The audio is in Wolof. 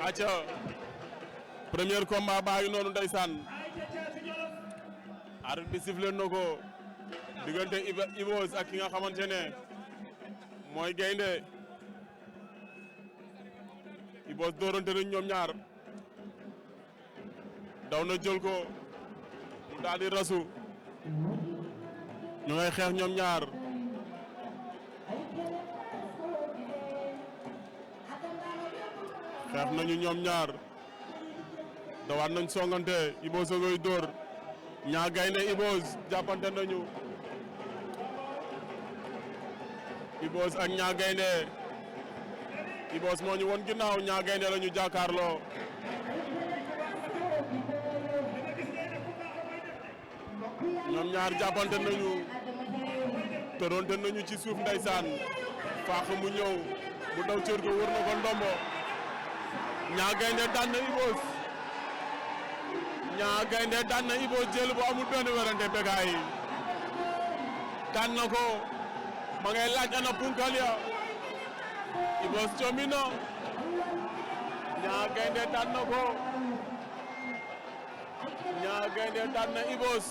acca premier combat baa ngi noonu ndeysaan arbitre bi sifflé na ko diggante Iboss ak ki nga xamante ne mooy Gaynde Iboss doorante nañ ñoom ñaar daw na jël ko mu daal di rasu ñu ngay xeex ñoom ñaar xeex nañu ñoom ñaar dawaat nañ songante Iboss a ngay dóor ñaa Gaynde Iboss jàppante nañu Iboss ak ñaa Gaynde Iboss moo ñu won ginnaaw ñaa Gaynde la ñu jàkkaarloo ñoom ñaar jàppante nañu tëronte nañu ci suuf ndeysaan faax mu ñëw mu daw cër ko wër na ko ndombo ñaa Gaynde daan na Iboss ñaa Gaynde daan na Iboss jël bu amul benn werante Bécaye daan na ko ma ngay laaj ana punkal ya Iboss comi na ñaa Gaynde daan na ko ñaa Gaynde daan na Iboss